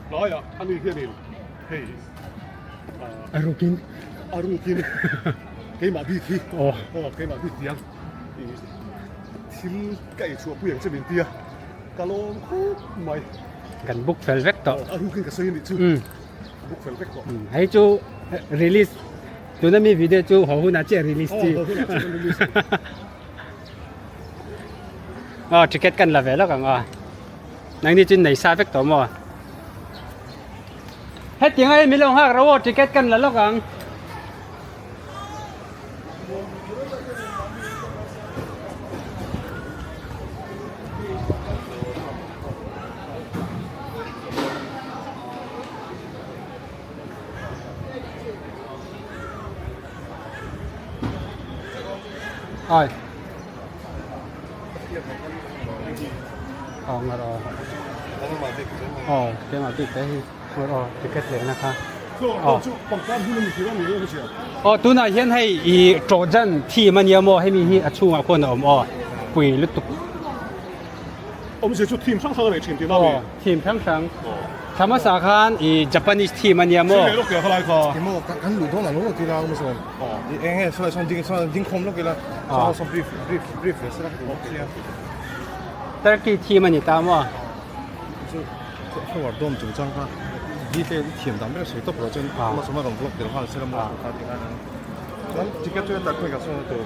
Tlaiah ani hianin hei a rukin a rukin keimah bik hi aw aw keimah bik tiang thil ka ei chhuah pui ang che min tia ka lawm khawp mai kan book fel vek tawh a rukin ka sawi anih chu book fel vek tawh hei chu release tuna mi video chu haw hunah chiah release chi aw haw hunah chiah kan release aw ticket kan la ve lawk ang aw Nangni chu nei sa vek tawh maw? Hetiang a min lo nghak ro aw ticket kan la lawk ang. Ai. Aw ngar aw aw keimah bik te hi ngar aw ticket leh na kha aw aw tunah hian hei i Trojan theme ania maw hemi hi a chhungah khuan a awm aw pui lutuk awmzia chu theme hrang hrang a nei thin tihna a ni aw theme hrang hrang thla hmasa khan i Japanese theme ania maw emaw kan luh dawn ang lawk ila awm zawm eng nge sawi sawn ding sawn ding khawm lawk ila sawn sawn brief brief brief ve sela ka duh sia Turkey theme ani ta maw chu flower dome chungchang kha detail i thiam dan ber sawi tawp rawh chuan ama sawma rawn vlog tel nghal sela maw kha ti khan chuan ticket chu heta khawi ka sawn tur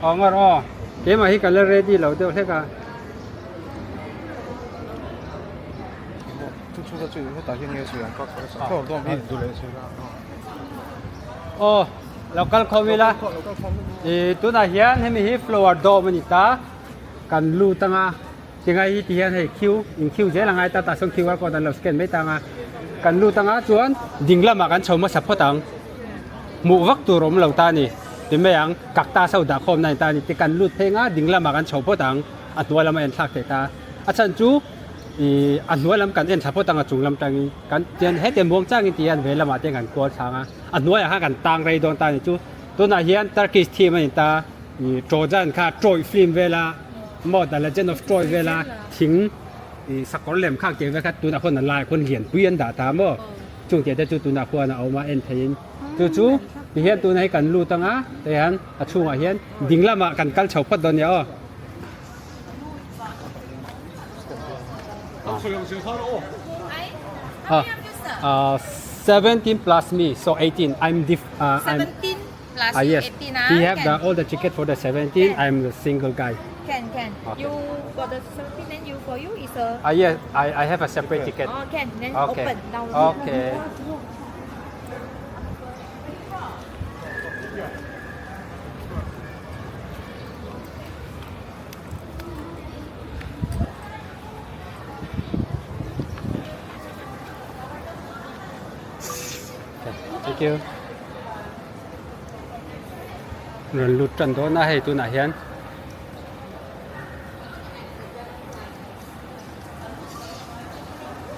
Aw ngar aw keimah hi ka la ready lo deuh hlek a. Aw lo kal khawm ila ih tunah hian hemi hi flower dome a ni ta kan lut anga tingai hi ti hian hei queue in queue zel a ngai ta tah sawn qr code an lo scan mai ta anga kan lut anga chuan ding lamah kan chho hmasa phawt ang. Hmuh vak tur awm lo ta a ni. Ti mai ang, cactus ho dah khawmna a ni ta a ni. Ti kan lut phei nga, ding lamah kan chho phawt ang, a hnuai lam a en thlak theih ta. A chhan chu ih a hnuai lam kan en thla phawt ang a chung lam tangin kan tian hetiang muang changin ti hian ve lamah te kan kual thlang a, a hnuaiah khan kan tang rei dawn ta a ni chu. Tunah hian Turkish theme a ni ta, ih Trojan kha Troy film vela maw The Legend of Troy vela thing ih sakawr lem khak tih vel kha tunah khawn a laiah khawn lianpui an dah ta maw. Chung tih te chu tunah khuan a awm a en theiin chu chu ti hian tuna hi kan lut anga tah hian a chhungah hian ding lamah kan kal chho phawt dawn nia aw. Ah 17 plus me so 18 I'm diff uh, I'm 17 plus ah yes 18 ah he have can. the all the ticket for the 17 I'm the single guy Can can. Okay. You for the 17 then you for you is a ah yes I I have a separate ticket oh can then okay open down. okay Okay, thank you. Rawn lut tan dawn a hei tunah hian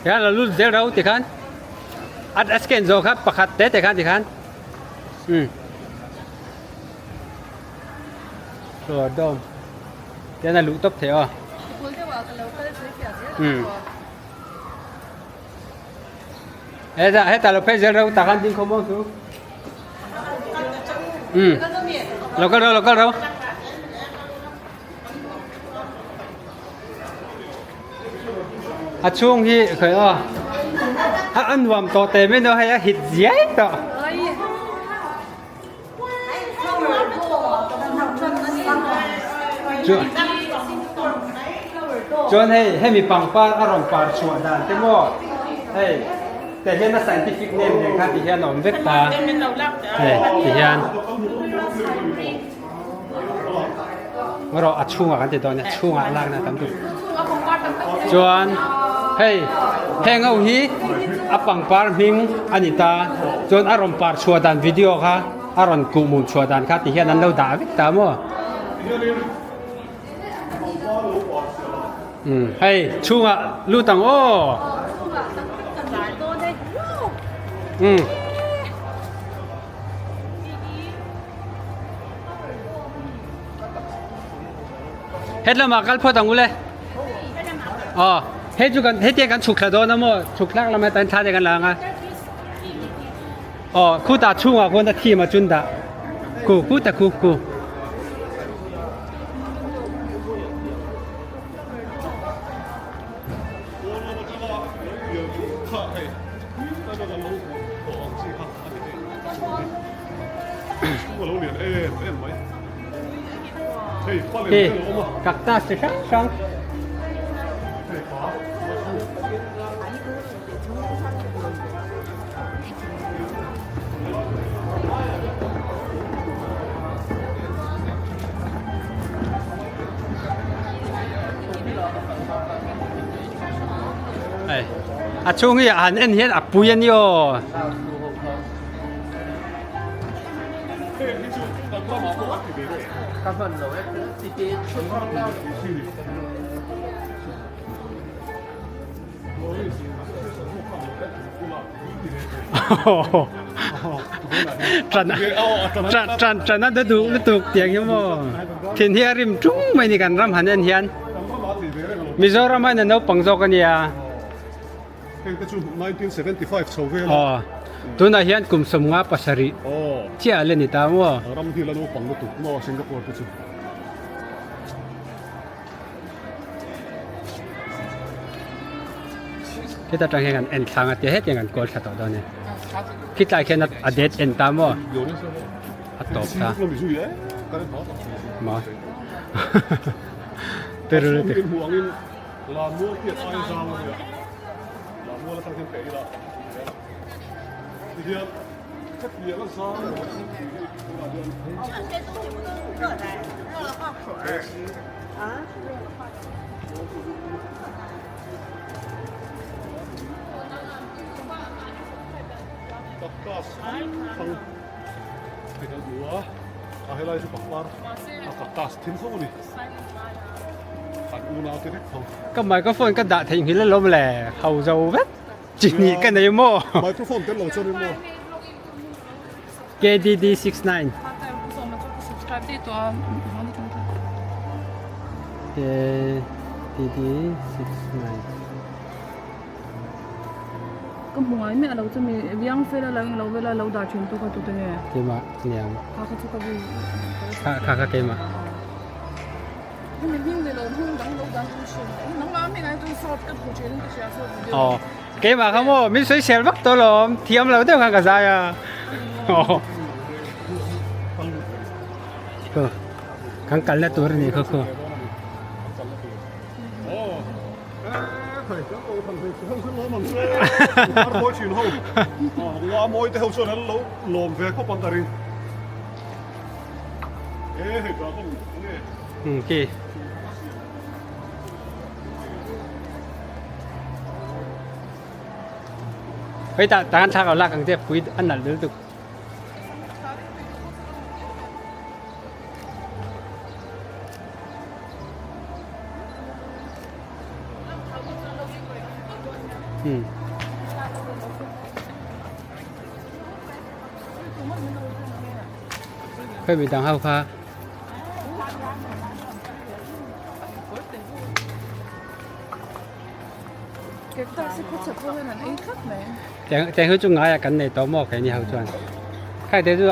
Hian lo lut zel ro tikhan a scan zawh kha pakhat te te khan tikhan um Flower dome tian a luh tawp theih aw um. Heta heta lo phei zel ro tah khan ding khawm awm chu. Um. Lo kal ro lo kal ro. A chhung hi khoi aw. A a nuam tawh te mai no hei a hit ziai tawh. Chuan hei hemi pangpar a rawn par chhuah dan te maw hei tah hian a scientific name nen khan ti hian a awm vek ta hei ti hian erawh a chhungah kan ti dawn nia chhungah lakna tam tur chuan hei heng ho hi a pangpar hming a ni ta chuan a rawn par chhuah dan video kha a rawn kuh mum chhuah dan kha ti hian an lo dah vek ta maw um hei chhungah lut ang aw um. Hetlamah kal phawt ang ule. Aw, hei chu kan hetiang kan chhuk thla dawn a maw? Chhuk thlak lamah tan thla te kan la ang a. Aw, khutah chhungah khuan a thim a chun dah. Khu, khuta khu, khu. Hei cactus chi hrang hrang hei a chhung hi han en hian a pui a ni aw. Tran tran a duh lutuk tiang hi maw thin hi a rim tung mai ni kan ram han en hian Mizoram hian a naupang zawk a nia. Aw tunah hian kum 57 chiah a la ni ta maw. Heta tang hian kan en thlang a tia hetiang kan kawl thla tawh dawn e. Khitlai khian a det en ta maw? A tawp ta. Maw? Terul te. Ka microphone ka dah theihnghilh alawm le, ho zo vek. Chi hnih ka nei maw? Microphone tel lo chuan in maw? KDD 69. KDD 69. Ka hmu ngai miah lo chu mi biang fel a lo eng lo vel a lo dah thin tu kha tute nge? Keimah niang. Kha kha chu ka vui. Kha kha kha keimah. Aw keimah kha maw min sawi sel vak tawh lawm thiam lo deuh khan ka zai a aw kan kalna tur a nih kha khaw. Khi Hei tah tah khan thla ko lak ang che pui an nalh deuh tuk. Hmm. Khoi mi dang ho kha. Tiang hi chu ngai ah kan nei tawh maw keini ho chuan khai te chu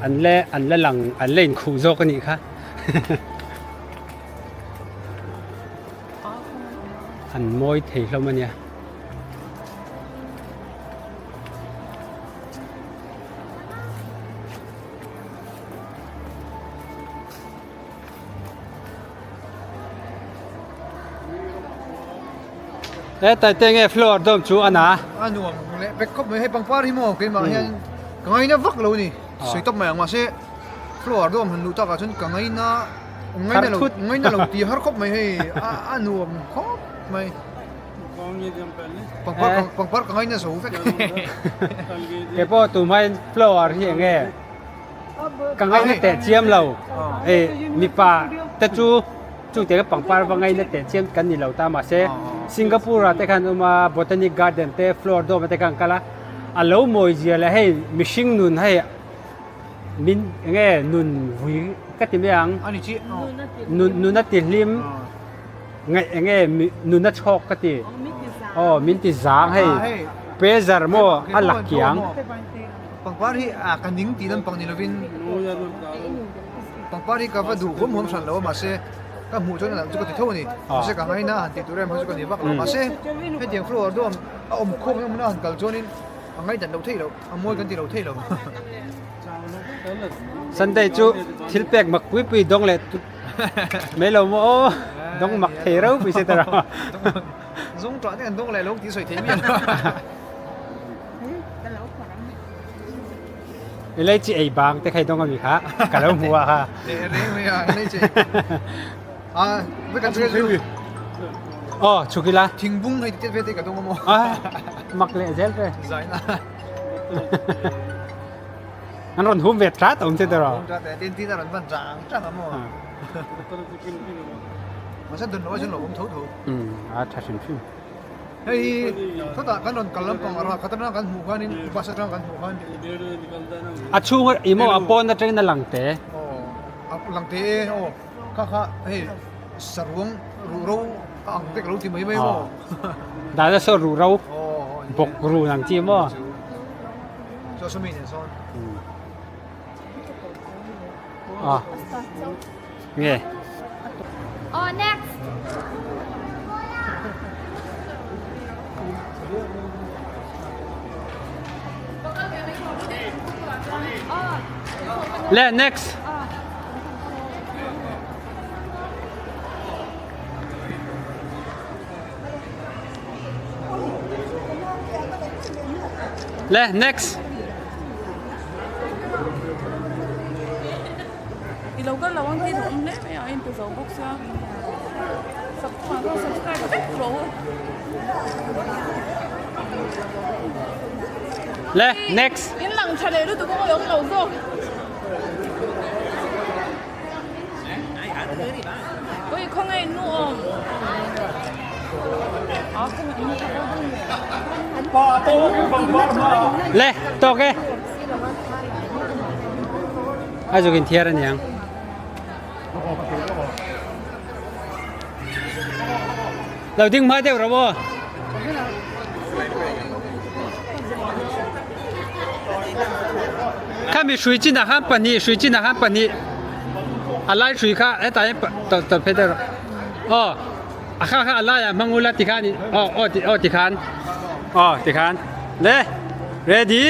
an le an la lang an la inkhuh zawk a nih kha an mawi thei hlawm a nia. He tai te nge floor dawm chu a na. A nuam leh pek khawp mai hei pangpar hi maw keimah hian ka ngaina vak lo a ni sawi tawp mai ang mahse floor dawm han luh takah chuan ka ngaina ngaina lo ngaina lo tih har khawp mai hei a nuam khawp mai. Pangpar pangpar ka ngaina zo vek. Kei pawh tumah flower hi eng nge ka ngaina teh chiam lo e mipa te chu chung te pangpar va ngaina teh chiam kan ni lo ta mahse Singapore ah te khan awm a botanic garden te flower dawm te khan kal a a lo mawi zia leh hei mihring nun hei. Min enge nun vui ka ti mai ang. Nun nun a ti hlim ngaih enge nun a chhawk ka ti. Aw min ti zang hei pressure maw a la kiang. Pangpar hi a ka ning tih lampang ni lovin pangpar hi ka va duh huam huam hran lo a mahse ka hmuh chuan a lang chu ka ti tho a ni. Mahse ka ngaina a han tih tur em kha chu ka ni vak lo mahse hetiang flower dawm a awm khawm em huna han kal chuanin a ngaihdan loh theih loh a mawi kan ti lo thei lo. Sunday chu thil pek mak pui pui dawng leh mai lo maw aw dawng mak thei rau pui se tara. Zawng tah te an dawng leh lo tih sawi thei miah lo. I lei chi ei bang te khai dawng ami kha ka lo hmu a kha. Teh reng mai a lei chi a vek an chu. Aw chhuk ila. Thingbung hei ti ve te ka dawng a maw. Mak leh zel ve. Zain a. An rawn hum ve tlat awm che tiraw. Hum tlat e tin tin a rawn van chang chang a maw. Mahse dun lo a chuan lo awm tho tho. Um a tha hrim hrim. Hei sawtah kan rawn kal lampang a khat atang kan hmuh khanin bus atang kan hmuh khan. A chhung i maw a pawn atangin a lang te. Aw a lang te e aw kha kha hei saruang ruhro a ang te ka lo ti mai mai maw. Dinosaur ruhro bawk ru ang chi maw. Chuan sawmi nen sawn. A nge. Oh next. Le next. Le next. I lo kal lo ang tih duh awm hle mai a, a inpe zo bawk sia. Subscribe subscribe vek rawh u. Le next. In lang tha leh lutuk a awm lo zawk. Ui khawngaih nu awm. Le tawk e. A zuk in thiar aniang. Lo ding hma deuh rawh aw. Khami hrui chinah khan pahnih hrui chinah khan pahnih a lai hrui kha hetah hian tawlh tawlh phei deuh rawh aw a kha kha a laiah hmang ula tikhan aw aw ti aw tikhan aw tikhan le ready.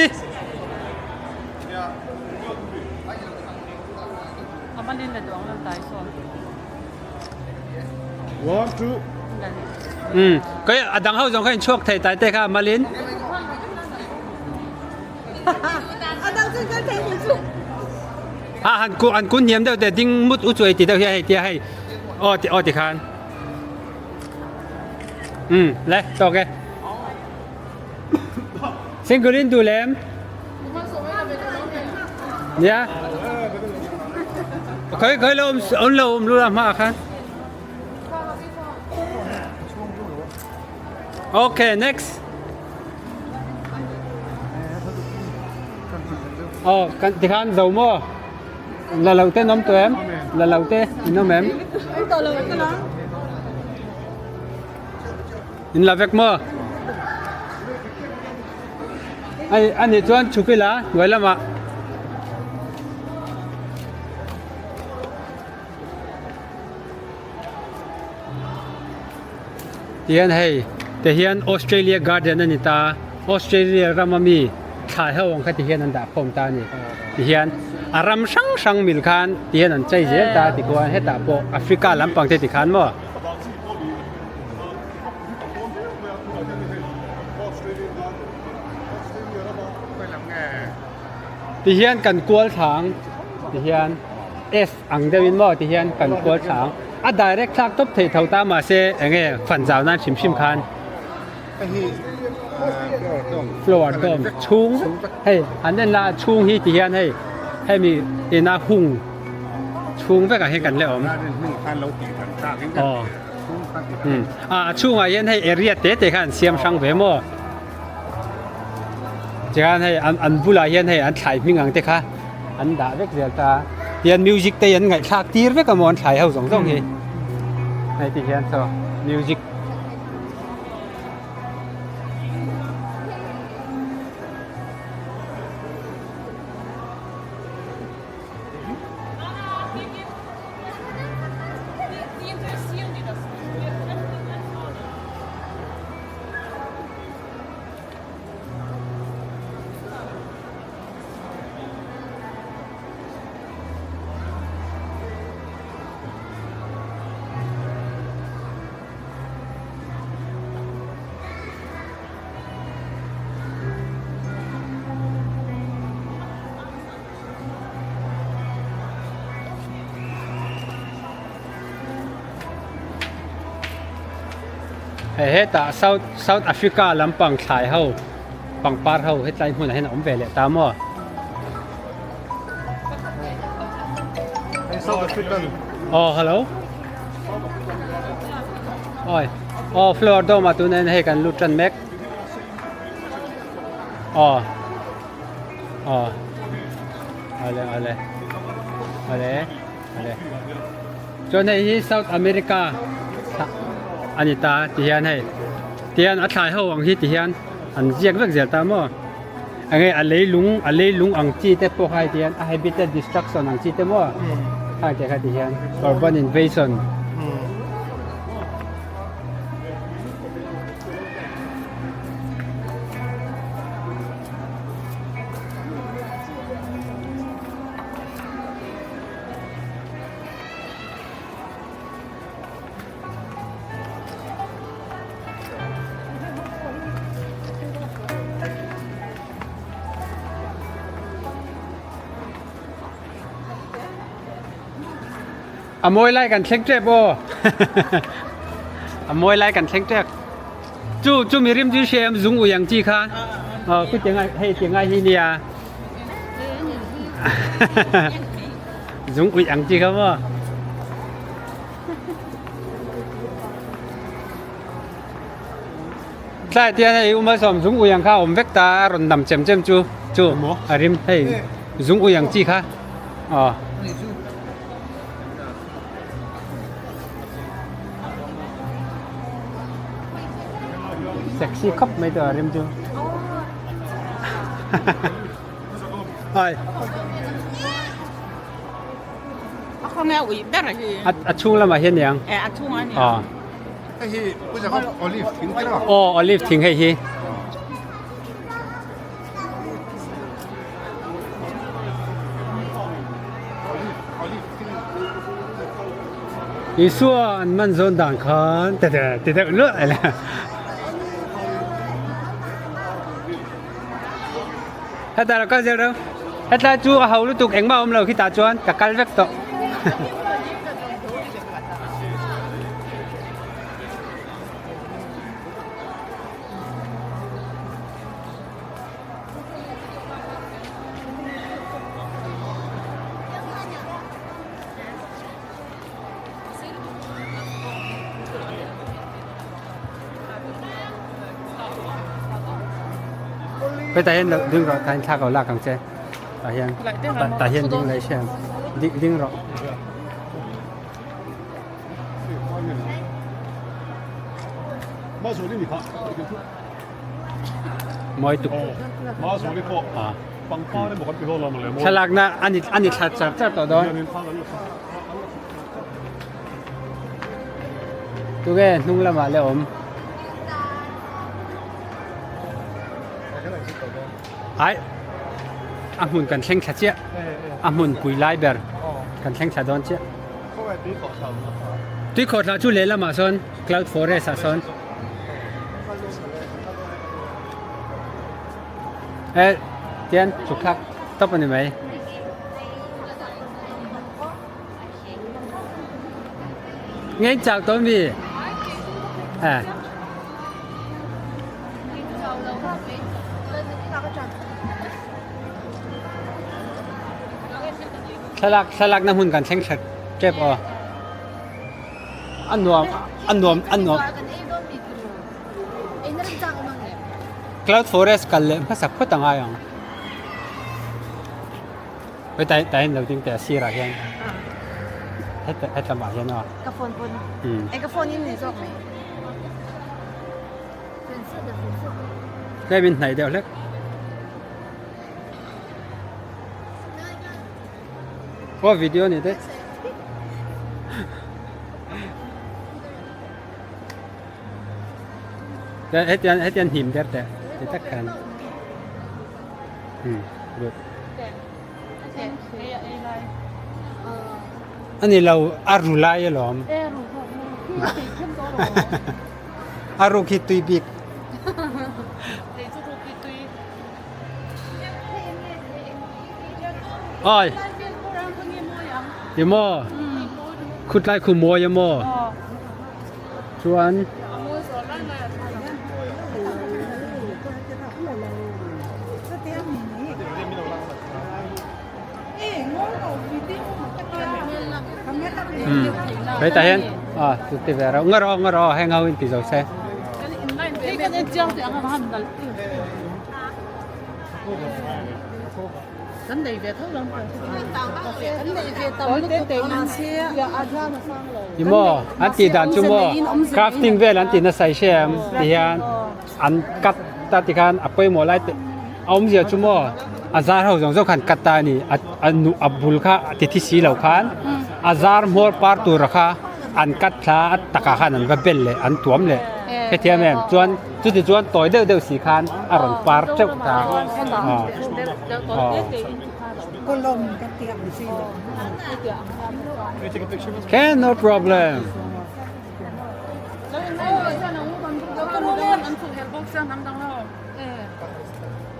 Um kei a dang ho zawng kha in chhuak thei tai te kha malin. A han ku an kun hniam deuh te ding mut u chuai ti deuh hian hei tia hei aw ti aw ti khan. Um le tawk e. Single in duh lem. Nia. Khoi khoi lo om lo om lu la hma khan. Okay, next. Oh, kan tikhan zo mo. La lo te nom tu em? La lo te nom em? In la vek maw? Ai ani chuan chhuk ila hnuai lamah tihian hei ti hian Australia garden a ni ta Australia rama mi thlai ho ang kha ti hian an dah khawm ta a ni ti hian a ram hrang hrang mil khan ti hian an chei zel ta tikhuan hetah pawh Africa lampang te tikhan maw. Tihian kan kual thlang tihian S ang deuhin maw tihian kan kual thlang a direct thlak tawp theih tho ta mahse enge fan zau nan hrim hrim khan flower dome chhung hei an en la chhung hi tihian hei hemi ina hung chhung vekah hian kan la awm aw. A chhungah hian hei area te te kha an siam hrang ve maw tikhan hei an an bulah hian hei an thlai hming ang te kha. An dah vek zel ta. Tihian music te hi an ngaihthlak tir vek a maw an thlai ho zawng zawng hi. Hei ti hian saw music. Hei hetah South South Africa lampang thlai ho pangpar ho hetlai hmunah hian a awm ve leh ta maw? South African. Oh hello. Oi. Oh floor dome ah tunah hian hei kan lut tan mek. Oh. Oh. Ale ale. Ale ale. Chuan hei hi South America a ni ta ti hian hei tihian a thlai ho ang hi ti hian an ziak vek zel ta maw eng nge a leilung a leilung ang chi te pawh kha hei ti hian a habitat destruction ang chi te maw khang te kha ti hian urban invasion. A mawi lai kan thleng tep aw a mawi lai kan thleng tep chu chu mi rim chu hria em zung ui ang chi kha ờ ku tiếng ai hei tiếng ai hi nia Zung uih ang chi kha maw? Tlai tian hei uma sawm zung ui ang kha awm vek ta a rawn dam chem chem chu chu a rim hei zung ui ang chi kha aw. Sexy khawp mai tawh a rim chu. Ai. A khawnge a uih ber hi. A chhung lamah hian niang. E a chhung a ni. Aw. Hei hi pu Jacob olive thing te rawh. Aw olive thing hei hi. Isua an man zawn dan khan te te te deuh luah a la. Hetah lo kal zel reuh. Hetlai chu a ho lutuk engmah a awm lo khitah chuan ka kal vek tawh. Hetah hian ding rawh tah hian thla ko lak ang che tah hian tah hian ding lai hriat ding ding rawh. Mawi tuk. Thlalakna a ni thla char char tawh dawn. Tunge hnung lamah le awm. Ai a hmun kan thleng thla chiah a hmun pui lai ber kan thleng thla dawn chiah. Tui khawhthla chu lehlamah sawn cloud forest ah sawn. E tian chhuk thlak tawp a ni mai. Nge chak tawh mi? E. Thlalak thlalak na hmun kan thleng thla tep aw. A nuam a nuam a nuam. Cloud forest kal leh hmasak phawt a ngai ang. Hei tai tai lo ding teh a sirah hian heta heta lamah hian aw. Ka phone pawn. E ka phone in ni zawk mai. Tlem in hnaih deuh hlek. Aw video ni daih. Hetiang hetiang hnim der teh ti tak khan. Hmm good. Ani lo a ru lai alawm. A ruk hi tui bik. Oi. Ti maw? Khutlai khu mawi a maw? Chuan Hei tah hian ah chu ti ve reuh nga rawh nga rawh heng ho in ti zo se. Ni maw an tih dan chu maw crafting vel an tih nasa i hria em ti hian an cut ta ti khan a pawimawh lai te a awmzia chu maw a zar ho zawng zawng khan cut ta a ni a nu a bul kha a ti thi si lo khan a zar hmawr par tura kha an cut thla a takah khan an va bel leh an tuam leh hetiang em chuan chuti chuan tawi deuh deuh si khan a rawn par teuh ta Okay, no problem.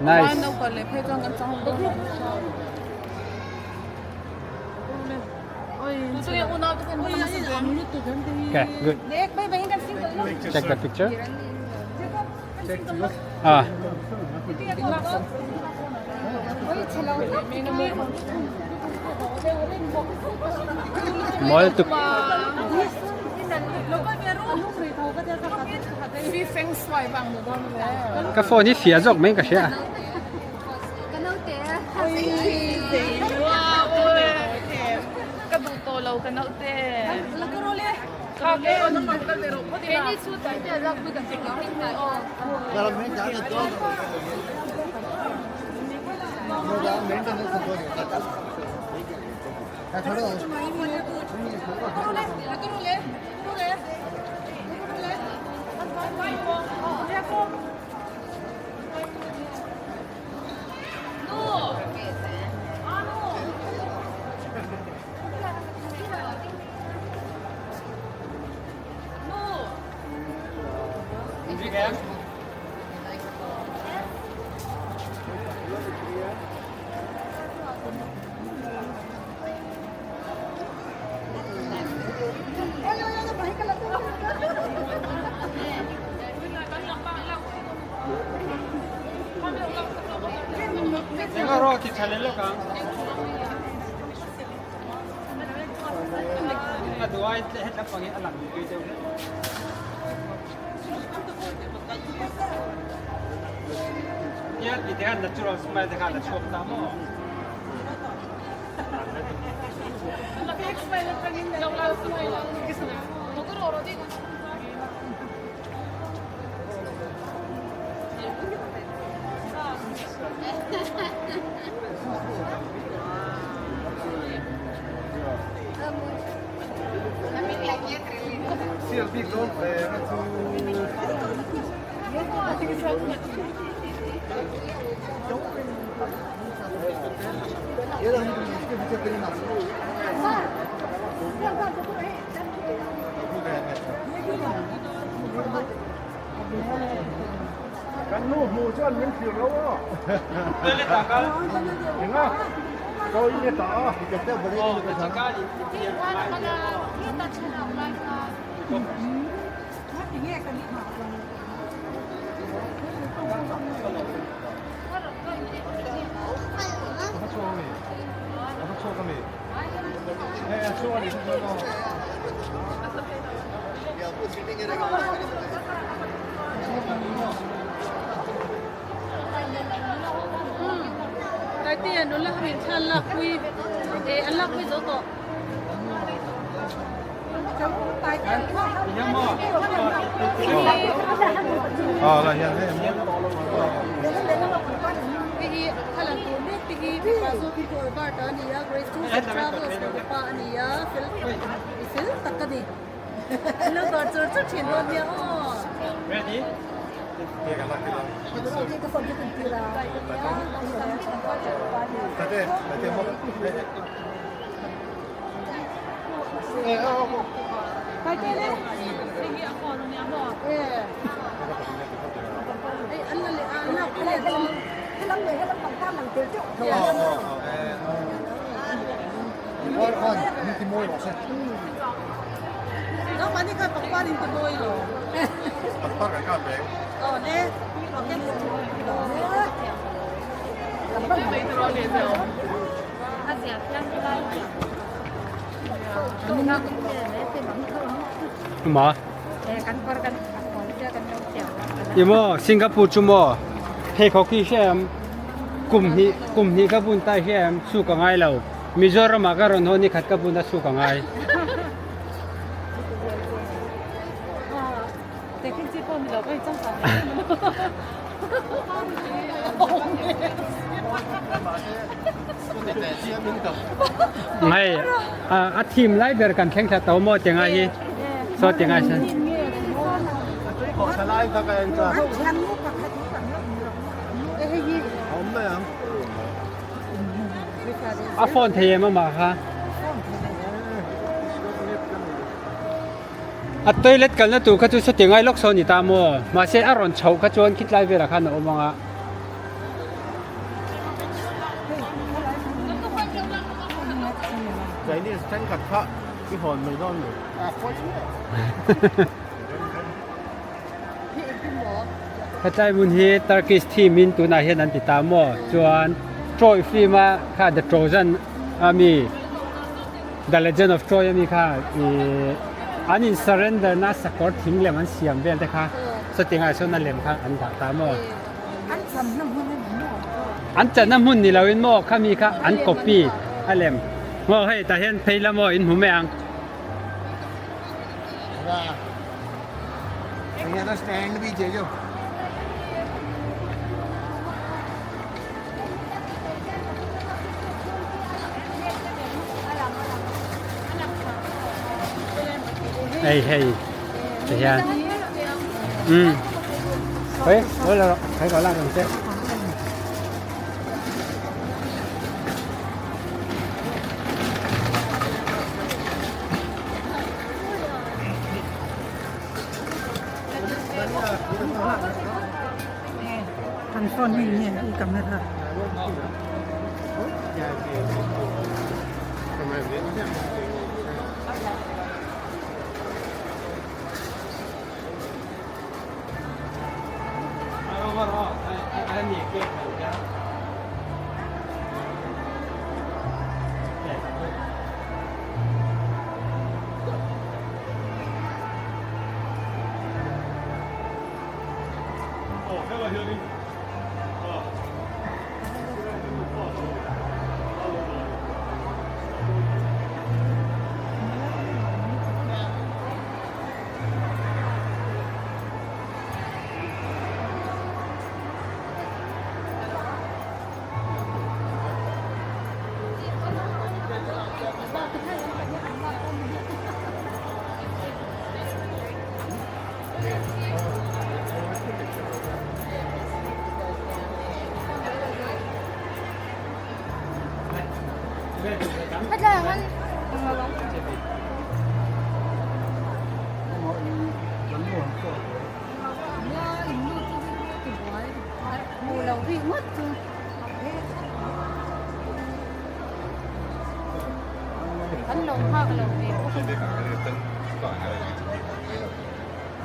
Nice. Okay, good. Check the picture. Ah. Mawi tuk. Ka phone hi fia zawk mai ka hria. Ka duh tawh lo ka naute. Kan nu hmuh chuan min thlir lo aw. Enga? Kawi nge ta a? Taitea nula ho in thla an lakpui eh an lakpui zo tawh. Hei hi thla la tur mek te hi mipa zawk hi Pu Albert-a a ni a, Grace Tours and Travels hmeichhe pa a ni a, fel fel tak a ni. An lo dawr chur chur thin dawn nia aw. Ma. Imo Singapore chu maw pheikhawk hi hriam kum hnih kum hnih ka bun ta hriam chu ka ngai lo Mizoram ah ka rawn haw ni khat ka bun a chu ka ngai. Ngai a thim lai ber kan thleng thla to maw ti ngai hi saw ti ngai sen. A phone thei em amah kha. A toilet kalna tur kha chu sawti ngai lawk sawn ni ta maw? Mahse a rawn chhoh kha chuan khitlai velah khan a awm ang a. Chinese thenkhat kha i hawn mai dawn mi? Hetlai hmun hi Turkish theme in tunah hian an ti ta maw? Chuan Troy film a kha The Trojan a mi. The Legend of Troy ami kha ih an in surrender na sakawr thing lem an siam vel te kha chuti ngaiah chuan a lem kha an dah ta maw? An channa hmun ni loin maw khami kha an copy a lem maw hei tah hian phei la maw in hmu mai ang. Hei hei ti hian umm hei lo la rawh hei ka lak ang che. Kan phone hi nge i camera.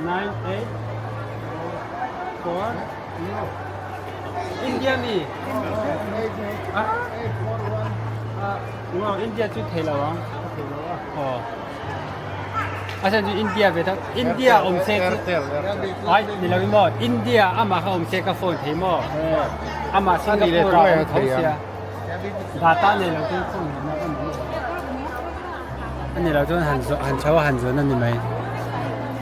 9 8 4 India mi ah ah India chu thei lo ang aw a chan chu India ve tho India awm se ai ni lo in maw India amah kha awm se ka phone thei maw amah Singapore ah awm tho sia. Data nei lo chu phone hian a rawn awm a ni lo chuan han zawh han chho a han zawn a ni mai.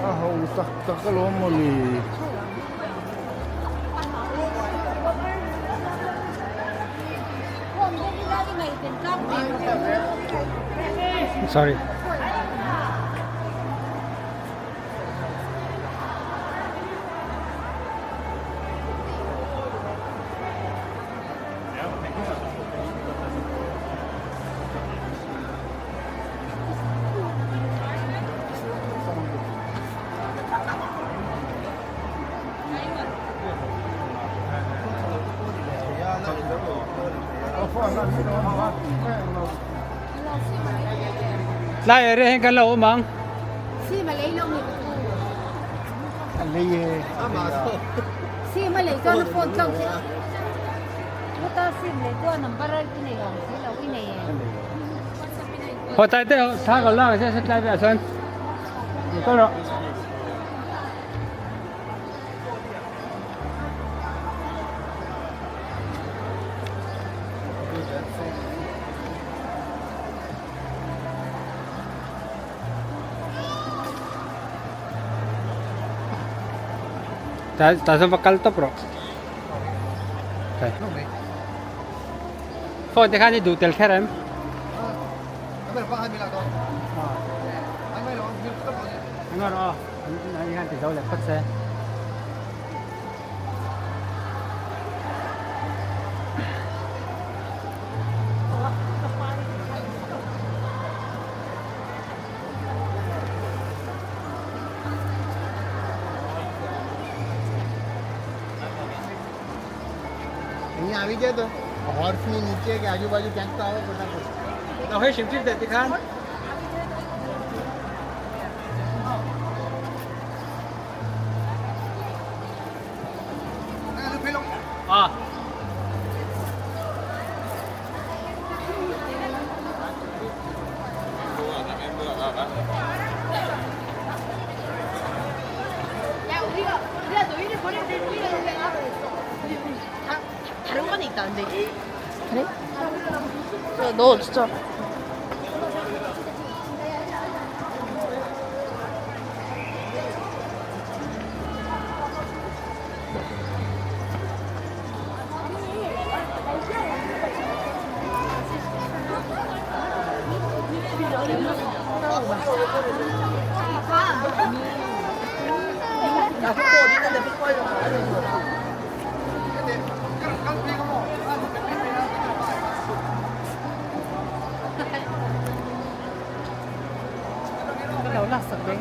A ho tak tak alawm mawle. Sorry. Tlai area hian kan lo awm ang. Haw tlai te thla ka lak se tlai velah chuan kal rawh. Tah tah chuan va kal tawp rawh. Phone te khan i duh tel kher em? Engah rawh aw, an hian ti zo leh phawt se. 다른 거는 있다는데. 그래? 야, 너 진짜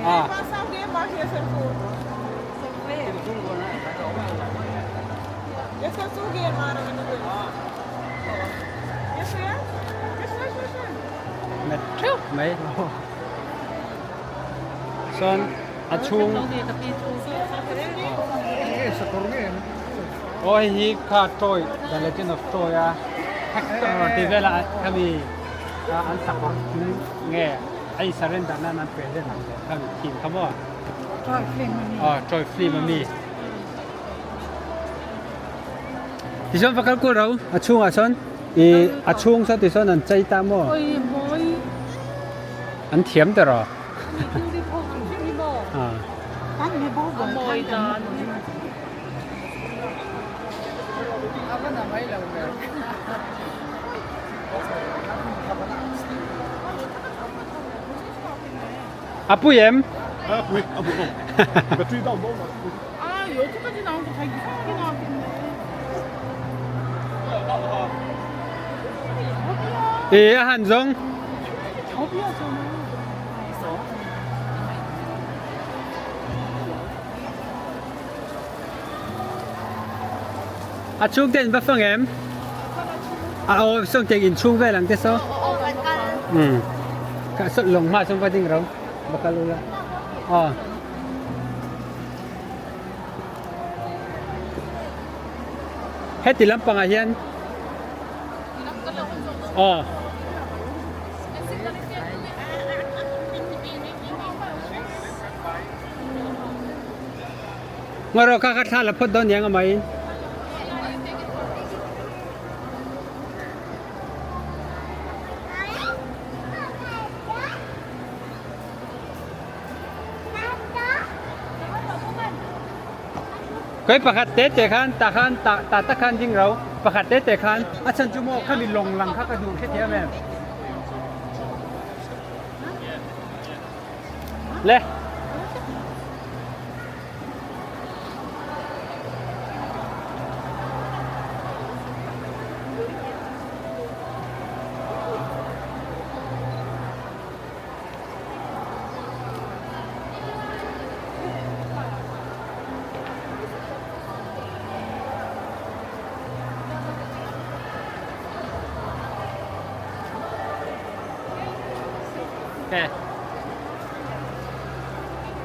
Ah. Met theuh mai chuan a chhung aw hei hi kha Troy the legend of Troy a Hector tih velah khami an sakawr chung nge a in surrender nan an present ang leh khami thim kha maw aw Troy film ami. Tichuan va kal kual ro a chhungah sawn ih a chhung saw tichuan an chei ta maw an thiam ta rawh a pui em 아 여태까지 나온 거 다 이상하게 나왔겠네. ih a han zawng 겹이야 저는. a chhung te an va fang em a aw sawng tiang inchhung vel ang te saw umm kha sawt lawng hma sawn va ding ro va kal ula aw. Heti lampangah hian aw. Ngaw kha kha thla la phawt dawn nia nga mai. Koi pakhat te te khan tah khan tah tah tak khan ding ro pakhat te te khan a chhan chu maw khami lawng lang kha ka duh hrethiam em le.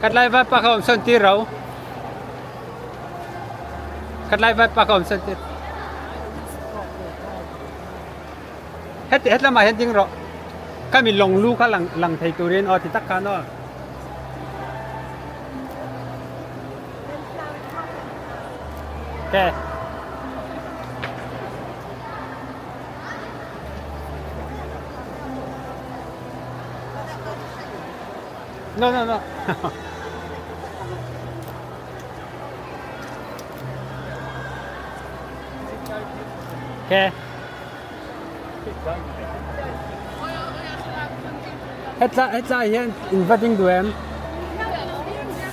Khat lai vai pa kha awm sawn tir ro. Khat lai vai pa kha awm sawn tir. Heti het lamah hian ding rawh. Khami lawng lu kha lang lang thei turin aw ti tak khan aw. Okay. No, no, no. Okay. Hetlai hetlai hian in va ding duh em?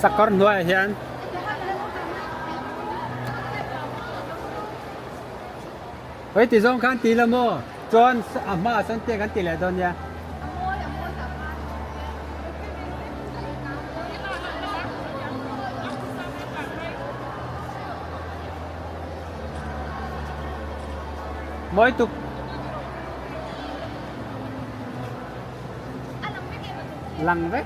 Sakawr hnuaiah hian. Hei ti zawng khan ti la maw? Chuan a hmaah sawn te kan ti leh dawn nia. Mawi tuk. Lang vek.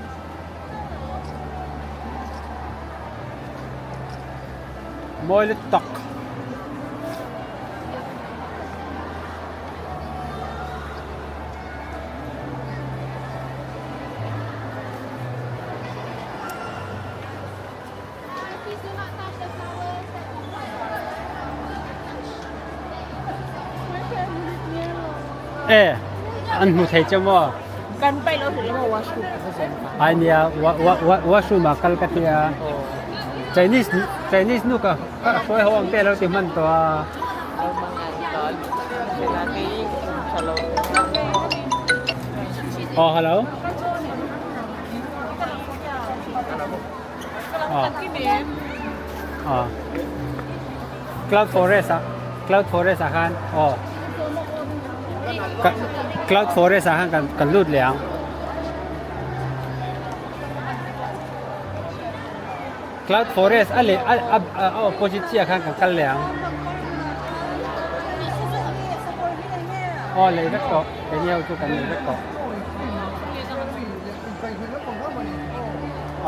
Mawi lutuk. E an hmu thei che maw? Kan pai lo hlei maw washroom ka zawn ka. Ai nia washroom ah kal ka tia. Chinese Chinese nu ka ka hruai ho ang te lo ti hman to a. Oh hello. Cloud forest ah cloud forest ah khan aw cloud forest ah khan kan kan lut leh ang cloud forest a leh a a opposite chiah khan kan kal leh ang aw lei vek tawh keini ho chu kan lei vek tawh.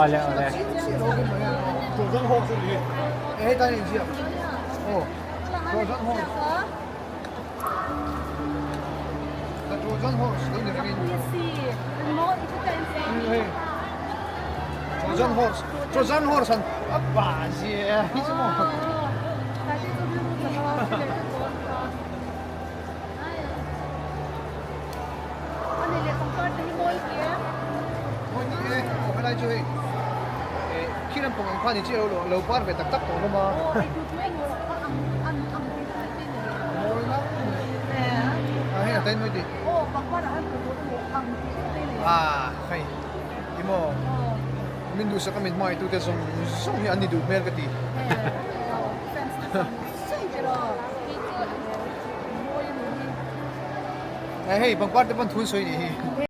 Awle awle. Hei pangpar te pawn thun sawi nih hi.